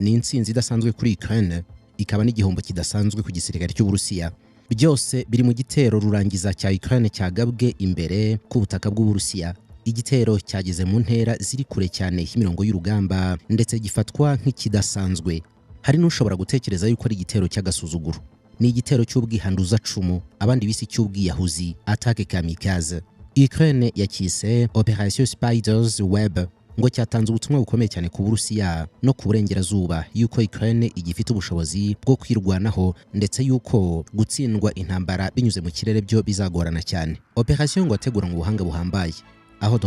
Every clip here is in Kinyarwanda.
Ni intsinzi idasanzwe kuri Ukraine, ikaba n'igihombo kidasanzwe ku gisirikare cy'Uburusiya. Byose biri mu gitero rurangiza cya Ukraine cyagabwe imbere ku butaka bw'Uburusiya. Igitero cyageze mu ntera ziri kure cyane y'imirongo y'urugamba, ndetse gifatwa nk'ikidasanzwe. Hari n'ushobora gutekereza yuko ari igitero cy'agasuzuguro. Ni igitero cy'ubwihanduzacumu, abandi bise cy'ubwiyahuzi, attaque kamikaze. Ukraine yakise Operation Spiders Web, ngo cyatanze ubutumwa bukomeye cyane ku Burusiya no ku burengerazuba yuko Ukraine igifite ubushobozi bwo kwirwanaho, ndetse yuko gutsindwa intambara binyuze mu kirere byo bizagorana cyane. Operation ngo yateguranywe ubuhanga buhambaye, aho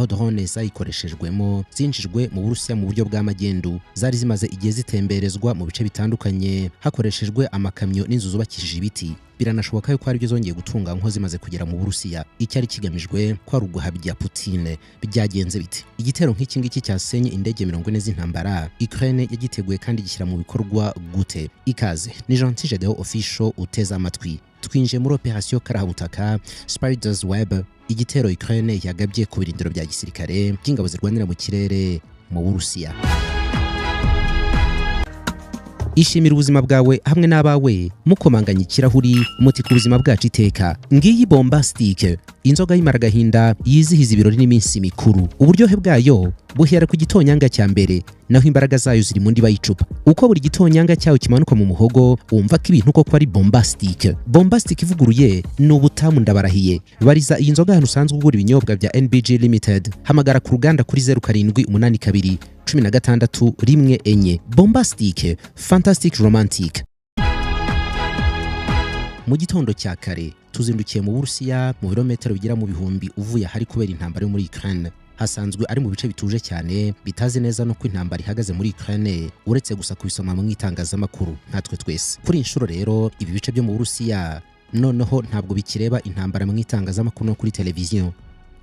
drone zayikoreshejwemo zinjijwe mu Burusiya mu buryo bwa magendu, zari zimaze igihe zitemberezwa mu bice bitandukanye hakoreshejwe amakamyo n'inzu zubakishije ibiti. Biranashoboka yuko ari byo zongeye gutunganywa zimaze kugera mu Burusiya. Icyari kigamijwe ko ari uguhabya Putin. Byagenze bite? Igitero nk'iki ngiki cyasenye indege 40 z'intambara, Ukraine yagiteguye kandi gishyira mu bikorwa gute? Ikaze ni Gentil Gedeon Official uteze amatwi. Twinjiye muri Operation Karahabutaka Spiders Web, igitero Ukraine yagabye ku birindiro bya gisirikare by'ingabo zirwanira mu kirere mu Burusiya. Ishimira ubuzima bwawe hamwe n'abawe, mukomanganya ikirahuri muti ku buzima bwacu iteka. Ngiyi Bombastic, inzoga y'imaragahinda yizihiza ibirori n'iminsi mikuru. Uburyohe bwayo buhera ku gitonyanga cya mbere, naho imbaraga zayo ziri mu ndiba y'icupa. Uko buri gitonyanga cyayo kimanuka mu muhogo, wumva ko ibintu koko ari bombastic. Bombastic ivuguruye ni ubutamu, ndabarahiye. Bariza iyi nzoga ahantu usanzwe ugura ibinyobwa bya NBG Limited. Hamagara ku ruganda kuri 0782 16 14. Bombastic, fantastic, romantic. Mu gitondo cya kare tuzindukiye mu Burusiya, mu birometero bigera mu bihumbi uvuye ahari kubera intambara yo muri Ukraine. Hasanzwe ari mu bice bituje cyane, bitazi neza no ko intambara ihagaze muri Ukraine, uretse gusa kubisoma mu itangazamakuru nkatwe twese. Kuri inshuro rero, ibi bice byo mu Burusiya noneho ntabwo bikireba intambara mu itangazamakuru no kuri televiziyo,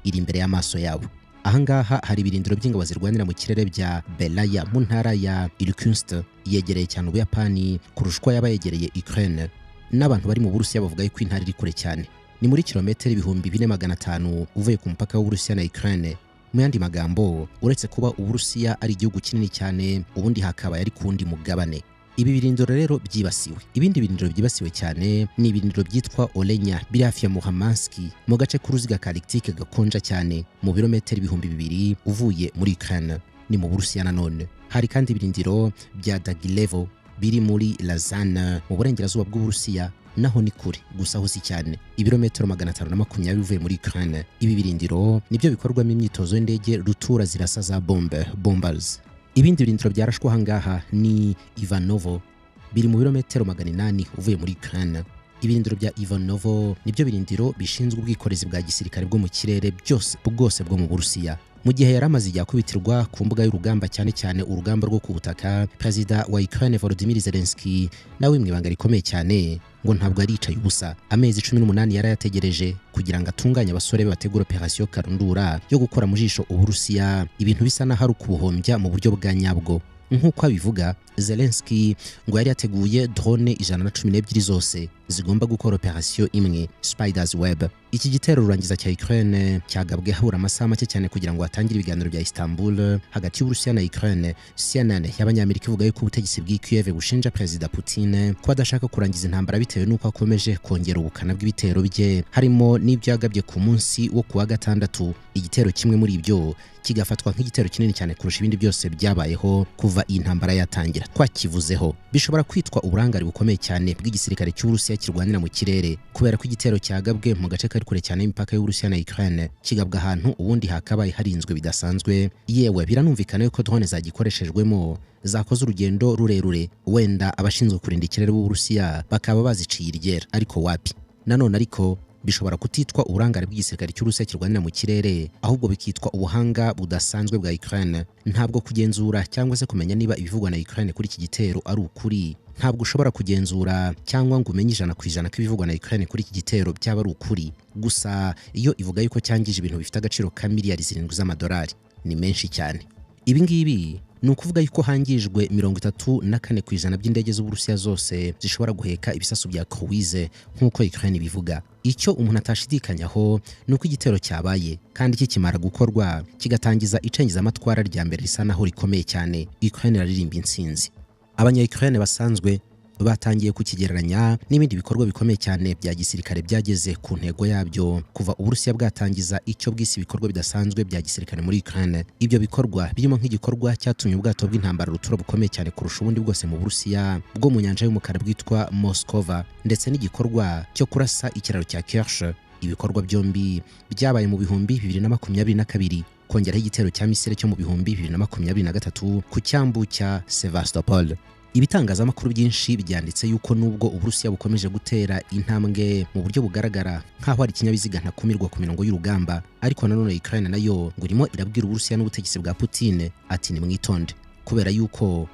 iri imbere y'amaso yabo. Ahangaha hari ibirindiro by'ingabo zirwanira mu kirere bya Belaya mu ntara ya Irkutsk, yegereye cyane Ubuyapani kurusha uko yaba yegereye Ukraine. N'abantu bari mu Burusiya bavuga yuko intara iri kure cyane, ni muri kilometero 4500 uvuye ku mupaka w'Uburusiya na Ukraine. Mu yandi magambo, uretse kuba Uburusiya ari igihugu kinini cyane, ubundi hakaba yari ku wundi mugabane. Ibi birindiro rero byibasiwe. Ibindi birindiro byibasiwe cyane ni ibirindiro byitwa Olenya biri hafi ya Murmansk, mu gace k'uruziga ka Arctique gakonja cyane, mu birometero 2000 uvuye muri Ukraine, ni mu Burusiya nanone. Hari kandi ibirindiro bya Dagilevo biri muri Lazana mu burengerazuba bw'Uburusiya, naho ni kure gusa ho si cyane, ibirometero 520 uvuye muri Ukraine. Ibi birindiro nibyo bikorwamo imyitozo y'indege rutura zirasa za bombe, bombers. Ibindi birindiro byarashwe ahangaha ni Ivanovo, biri mu birometero 800 uvuye muri Ukraine. Ibirindiro bya Ivanovo nibyo birindiro bishinzwe ubwikorezi bwa gisirikare bwo mu kirere byose bwose bwo mu Burusiya. Mu gihe yari amaze igihe akubitirwa ku mbuga y'urugamba, cyane cyane urugamba rwo ku butaka, Perezida wa Ukraine Volodymyr Zelensky nawe mu ibanga rikomeye cyane ngo ntabwo aricaye ubusa. Amezi 18 yarayategereje kugira ngo atunganye abasore be bategura Operation Karundura yo gukora mu jisho Uburusiya, ibintu bisa n'aho ari ukubuhombya mu buryo bwa nyabwo. Nk'uko abivuga, Zelensky ngo yari yateguye drone 112 zose zigomba gukora operation imwe, Spiders Web. Iki gitero rurangiza cya Ukraine cyagabwe habura amasaha make cyane kugira ngo hatangire ibiganiro bya Istanbul hagati y'Uburusiya na Ukraine. CNN y'Abanyamerika ivuga yuko ubutegetsi bw'i Kiev bushinja Perezida Putin ko adashaka kurangiza intambara bitewe n'uko akomeje kongera ubukana bw'ibitero bye, harimo n'ibyo yagabye ku munsi wo kuwa gatandatu. Igitero kimwe muri ibyo kigafatwa nk'igitero kinini cyane kurusha ibindi byose byabayeho kuva iyi ntambara yatangira. Twakivuzeho, bishobora kwitwa uburangare bukomeye cyane bw'igisirikare cy'Uburusiya kirwanira mu kirere, kubera ko igitero cyagabwe mu gace kari kure cyane y'imipaka y'Uburusiya na Ukraine, kigabwa ahantu ubundi hakabaye harinzwe bidasanzwe. Yewe biranumvikana yuko drone zagikoreshejwemo zakoze urugendo rurerure, wenda abashinzwe kurinda ikirere b'Uburusiya bakaba baziciye iryera, ariko wapi. Nanone ariko bishobora kutitwa uburangare bw'igisirikare cy'Uburusiya kirwanira mu kirere, ahubwo bikitwa ubuhanga budasanzwe bwa Ukraine. Ntabwo kugenzura cyangwa se kumenya niba ibivugwa na Ukraine kuri iki gitero ari ukuri. Ntabwo ushobora kugenzura cyangwa ngo umenye 100% ko ibivugwa na Ukraine kuri iki gitero byaba ari ukuri. Gusa iyo ivuga yuko cyangije ibintu bifite agaciro ka miliyari 7 z'amadolari, ni menshi cyane. Ibi ngibi Ni ukuvuga yuko hangijwe 34% by'indege z'Uburusiya zose zishobora guheka ibisasu bya cruise nk'uko Ukraine bivuga. Icyo umuntu atashidikanyaho ni uko igitero cyabaye kandi kikimara gukorwa kigatangiza icengezamatwara rya mbere risa naho rikomeye cyane. Ukraine iraririmba intsinzi. Abanya-Ukraine basanzwe batangiye kukigereranya n'ibindi bikorwa bikomeye cyane bya gisirikare byageze ku ntego yabyo kuva Uburusiya bwatangiza icyo bwise ibikorwa bidasanzwe bya gisirikare muri Ukraine. Ibyo bikorwa birimo nk'igikorwa cyatumye ubwato bw'intambara rutura bukomeye cyane kurusha ubundi bwose mu Burusiya bwo mu nyanja y'umukara bwitwa Moskova, ndetse n'igikorwa cyo kurasa ikiraro cya Kerch. Ibikorwa byombi byabaye mu 2022, kongeraho igitero cya misile cyo mu 2023 ku cyambu cya Sevastopol. Ibitangazamakuru byinshi byanditse yuko nubwo Uburusiya bukomeje gutera intambwe mu buryo bugaragara nk'aho ari ikinyabiziga ntakumirwa ku mirongo y'urugamba, ariko nanone Ukraine nayo ngo irimo irabwira Uburusiya n'ubutegetsi bwa Putin ati nimwitonde, kubera yuko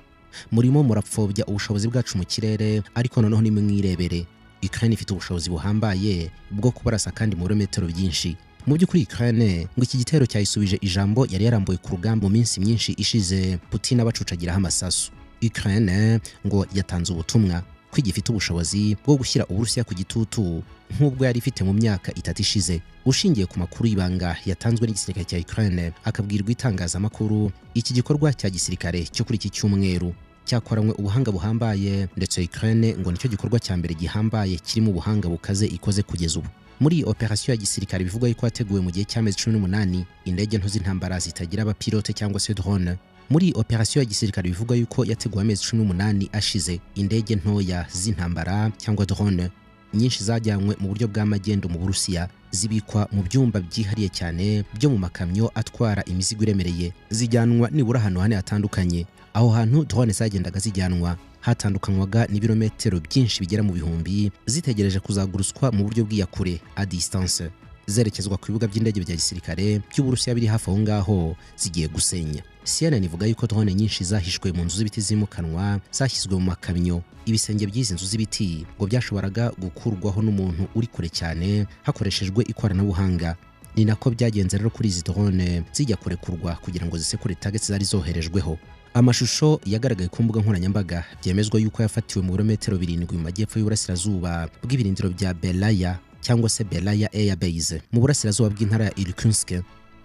murimo murapfobya ubushobozi bwacu mu kirere, ariko noneho nimwirebere Ukraine ifite ubushobozi buhambaye bwo kubarasa kandi mu birometero byinshi. Mu by'ukuri Ukraine ngo iki gitero cyayisubije ijambo yari yarambuye ku rugamba mu minsi myinshi ishize Putin abacucagiraho amasasu. Ukraine ngo yatanze ubutumwa ko igifite ubushobozi bwo gushyira Uburusiya ku gitutu nk'ubwo yari ifite mu myaka 3 ishize. Ushingiye ku makuru y'ibanga yatanzwe n'igisirikare cya Ukraine akabwirwa itangazamakuru, iki gikorwa cya gisirikare cyo kuri iki cyumweru cyakoranywe ubuhanga buhambaye, ndetse Ukraine ngo nicyo gikorwa cya mbere gihambaye kirimo ubuhanga bukaze ikoze kugeza ubu. Muri iyi operation ya gisirikare bivugwa yuko yateguwe mu gihe cy'amezi 18, indege nto z'intambara zitagira abapilote cyangwa se drone. Muri operation ya gisirikare bivugwa yuko yateguwe amezi 18 ashize, indege ntoya z'intambara cyangwa drone nyinshi zajyanywe mu buryo bw'amagendo mu Burusiya, zibikwa mu byumba byihariye cyane byo mu makamyo atwara imizigo iremereye, zijyanwa nibura ahantu hane hatandukanye. Aho hantu drone zagendaga zijyanwa hatandukanywaga n'ibirometero byinshi bigera mu bihumbi, zitegereje kuzagurutswa mu buryo bw'iyakure a distance, zerekezwa ku bibuga by'indege bya gisirikare by'Uburusiya biri hafi aho ngaho zigiye gusenya. CNN ivuga yuko drone nyinshi zahishwe mu nzu z'ibiti zimukanwa zashyizwe mu makamyo. Ibisenge by'izi nzu z'ibiti ngo byashoboraga gukurwaho n'umuntu uri kure cyane hakoreshejwe ikoranabuhanga. Ni nako byagenze rero kuri izi drone zijya kurekurwa kugira ngo zisekure targets zari zoherejweho. Amashusho yagaragaye ku mbuga nkoranyambaga byemezwa yuko yafatiwe mu birometero 7 mu majyepfo y'uburasirazuba bw'ibirindiro bya Belaya cyangwa se Belaya Air Base mu burasirazuba bw'intara ya Irkutsk.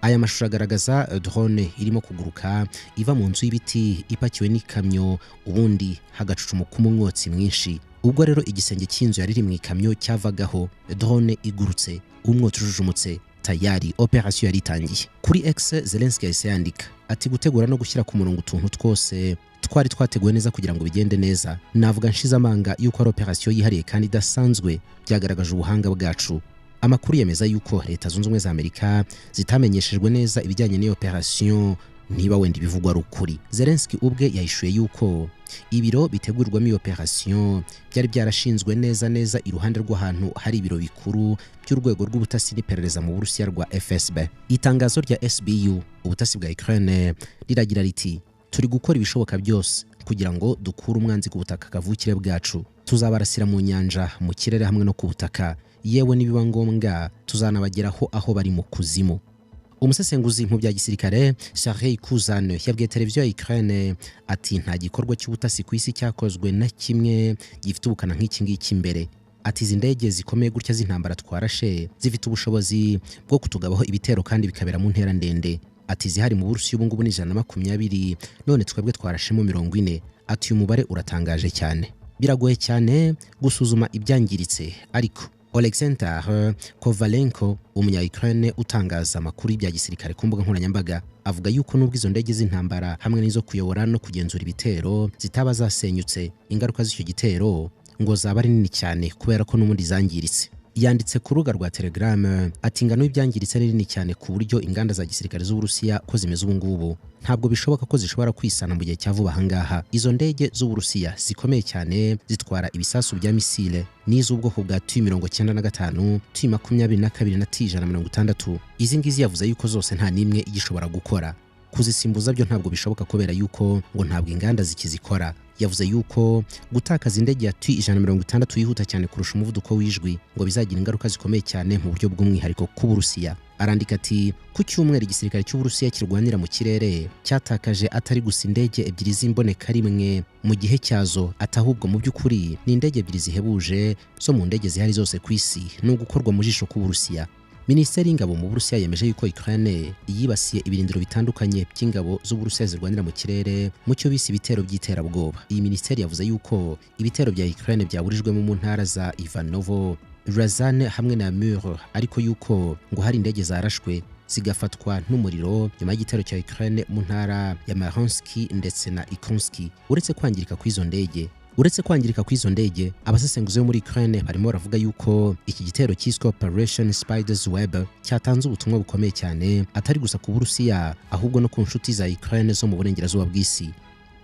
Aya mashusho agaragaza drone irimo kuguruka iva mu nzu y'ibiti ipakiwe n'ikamyo, ubundi hagacucumuka umwotsi mwinshi. Ubwo rero igisenge cy'inzu yari iri mu ikamyo cyavagaho, drone igurutse, umwotsi ujujumutse, tayari operation yari itangiye. Kuri X Zelensky yahise yandika ati gutegura no gushyira ku murongo utuntu twose twari twateguwe neza kugira ngo bigende neza. Navuga nshize amanga yuko ari operation yihariye kandi idasanzwe, byagaragaje ubuhanga bwacu. Amakuru yemeza yuko Leta Zunze Ubumwe za Amerika zitamenyeshejwe neza ibijyanye n'iyo operation, niba wenda ibivugwa ari ukuri. Zelensky ubwe yahishuye yuko ibiro bitegurirwamo iyo operation byari byarashinzwe neza neza iruhande rw'ahantu hari ibiro bikuru by'urwego rw'ubutasi n'iperereza mu Burusiya rwa FSB. Itangazo rya SBU, ubutasi bwa Ukraine, riragira riti turi gukora ibishoboka byose kugira ngo dukure umwanzi ku butaka kavukire bwacu. Tuzabarasira mu nyanja, mu kirere hamwe no ku butaka, yewe nibiba ngombwa tuzanabageraho aho bari mu kuzimu. Umusesenguzi mu bya gisirikare Sergei Kuzan yabwiye televiziyo ya Ukraine ati nta gikorwa cy'ubutasi ku isi cyakozwe na kimwe gifite ubukana nk'iki ngiki imbere. Ati izi ndege zikomeye gutya z'intambara twarashe zifite ubushobozi bwo kutugabaho ibitero kandi bikabera mu ntera ndende. Ati zihari mu Burusiya ubu ngubu ni 120, none twebwe twarashemo 40. Ati uyu mubare uratangaje cyane. Biragoye cyane gusuzuma ibyangiritse, ariko Oleksandr Kovalenko, umunya-Ukraine utangaza amakuru y'ibya gisirikare ku mbuga nkoranyambaga, avuga yuko nubwo izo ndege z'intambara hamwe n'izo kuyobora no kugenzura ibitero zitaba zasenyutse, ingaruka z'icyo gitero ngo zaba ari nini cyane kubera ko n'ubundi zangiritse. Yanditse ku rubuga rwa Telegram ati ingano y'ibyangiritse ni nini cyane ku buryo inganda za gisirikare z'Uburusiya ko zimeze ubu ngubu ntabwo bishoboka ko zishobora kwisana mu gihe cya vuba ahangaha. Izo ndege z'Uburusiya zikomeye cyane zitwara ibisasu bya misile n'iz'ubwoko bwa Tu-95, Tu-22 na T-160. Izi ngizi yavuze yuko zose nta nimwe igishobora gukora. Kuzisimbuza byo ntabwo bishoboka kubera yuko ngo ntabwo inganda zikizikora. Yavuze yuko gutakaza indege ya Tu-160 yihuta cyane kurusha umuvuduko w'ijwi ngo bizagira ingaruka zikomeye cyane mu buryo bw'umwihariko ku Burusiya. Arandika ati ku cyumweru igisirikare cy'Uburusiya kirwanira mu kirere cyatakaje atari gusa indege ebyiri z'imboneka rimwe mu gihe cyazo, atahubwo mu by'ukuri ni indege ebyiri zihebuje zo mu ndege zihari zose ku isi no gukorwa mu jisho k'Uburusiya. Minisiteri y'ingabo mu Burusiya yemeje yuko Ukraine yibasiye ibirindiro bitandukanye by'ingabo z'Uburusiya zirwanira mu kirere mu cyo bise ibitero by'iterabwoba. Iyi minisiteri yavuze yuko ibitero bya Ukraine byaburijwemo mu ntara za Ivanovo, Razane hamwe na Mur, ariko yuko ngo hari indege zarashwe zigafatwa n'umuriro nyuma y'igitero cya Ukraine mu ntara ya Maronski ndetse na Ikonski. Uretse kwangirika kw'izo ndege, abasesenguzi bo muri Ukraine barimo baravuga yuko iki gitero cyiswe Operation Spider's Web cyatanze ubutumwa bukomeye cyane atari gusa ku Burusiya ahubwo no ku nshuti za Ukraine zo mu burengerazuba bw'isi.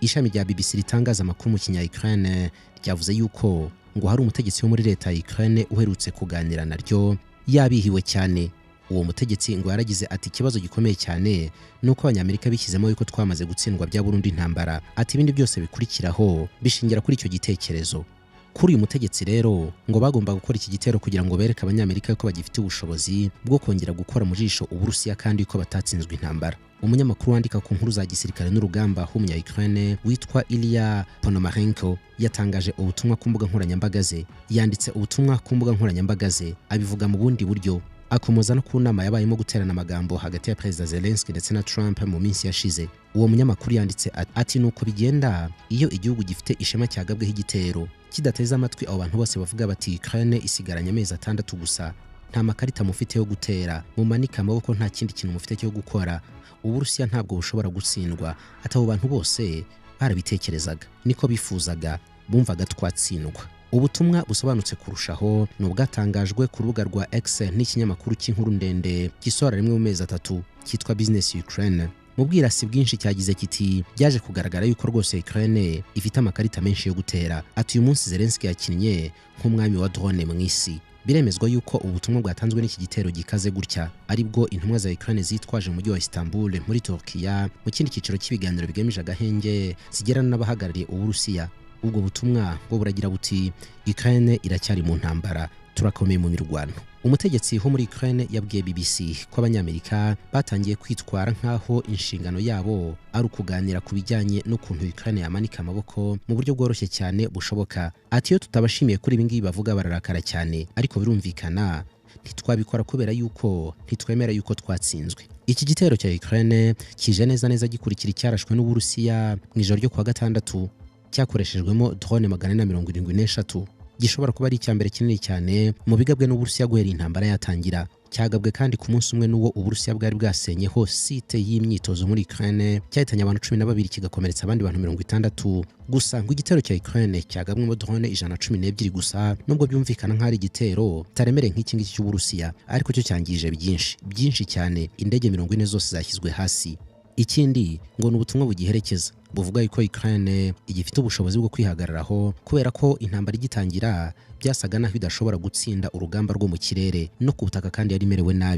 Ishami rya BBC ritangaza amakuru mu kinya Ukraine ryavuze yuko ngo hari umutegetsi wo muri leta ya Ukraine uherutse kuganira naryo yabihiwe cyane. Uwo mutegetsi ngo yaragize ati ikibazo gikomeye cyane nuko abanyamerika bishyizemo yuko twamaze gutsindwa bya burundu intambara, ati ibindi byose bikurikiraho bishingira kuri icyo gitekerezo. Kuri uyu mutegetsi rero ngo bagomba gukora iki gitero kugira ngo bereke abanyamerika ko bagifite ubushobozi bwo kongera gukora mu jisho Uburusiya kandi ko batatsinzwe intambara. Umunyamakuru wandika ku nkuru za gisirikare n'urugamba w'umunya Ukraine witwa Ilya Ponomarenko yatangaje ubutumwa ku mbuga nkoranyambaga ze. Yanditse ubutumwa ku mbuga nkoranyambaga ze abivuga mu bundi buryo, akomoza no ku nama yabayemo guterana amagambo hagati ya Perezida Zelensky ndetse na Trump mu minsi yashize. Uwo munyamakuru yanditse ati nuko bigenda iyo igihugu gifite ishema cyagabweho igitero kidateze amatwi abo bantu bose bavuga bati Ukraine isigaranye amezi 6 gusa, nta makarita mufite yo gutera, mumanike amaboko, nta kindi kintu mufite cyo gukora, Uburusiya ntabwo bushobora gutsindwa. Ati abo bantu bose barabitekerezaga, niko bifuzaga, bumvaga twatsindwa. Ubutumwa busobanutse kurushaho ni ubwatangajwe ku rubuga rwa X n'ikinyamakuru cy'inkuru ndende gisohora rimwe mu mezi 3 cyitwa Business Ukraine. Mu bwirasi bwinshi cyagize kiti byaje kugaragara yuko rwose Ukraine ifite amakarita menshi yo gutera. Ati uyu munsi Zelensky yakinnye nk'umwami wa drone mu isi. Biremezwa yuko ubutumwa bwatanzwe n'iki gitero gikaze gutya aribwo intumwa za Ukraine zitwaje mu mujyi wa Istanbul muri Turkiya mu kindi cyiciro cy'ibiganiro bigamije agahenge zigerana n'abahagarariye Uburusiya. Ubwo butumwa bwo buragira buti Ukraine iracyari mu ntambara, turakomeye mu mirwano. Umutegetsi wo muri Ukraine yabwiye BBC ko abanyamerika batangiye kwitwara nkaho inshingano yabo ari ukuganira ku bijyanye n'ukuntu Ukraine yamanika amaboko mu buryo bworoshye cyane bushoboka. Ati iyo tutabashimiye kuri ibi ngibi bavuga bararakara cyane, ariko birumvikana ntitwabikora kubera yuko ntitwemera yuko twatsinzwe. Iki gitero cya Ukraine kije neza neza gikurikira icyarashwe n'Uburusiya mu ijoro ryo kuwa gatandatu, cyakoreshejwemo drone 473, gishobora kuba ari icya mbere kinini cyane mu bigabwe n'Uburusiya guhera intambara yatangira. Cyagabwe kandi ku munsi umwe n'uwo Uburusiya bwari bwasenyeho site y'imyitozo muri Ukraine, cyahitanye abantu 12 kigakomeretsa abandi bantu 60 gusa. Ngo igitero cya Ukraine cyagabwemo drone 112 gusa, nubwo byumvikana nk'ari igitero taremereye nk'iki ngiki cy'Uburusiya, ariko cyo cyangije byinshi byinshi cyane. Indege 40 zose zashyizwe hasi. Ikindi ngo ni ubutumwa bugiherekeza buvuga yuko Ukraine igifite ubushobozi bwo kwihagararaho kubera ko intambara igitangira byasaga naho idashobora gutsinda urugamba rwo mu kirere no ku butaka kandi yari imerewe nabi.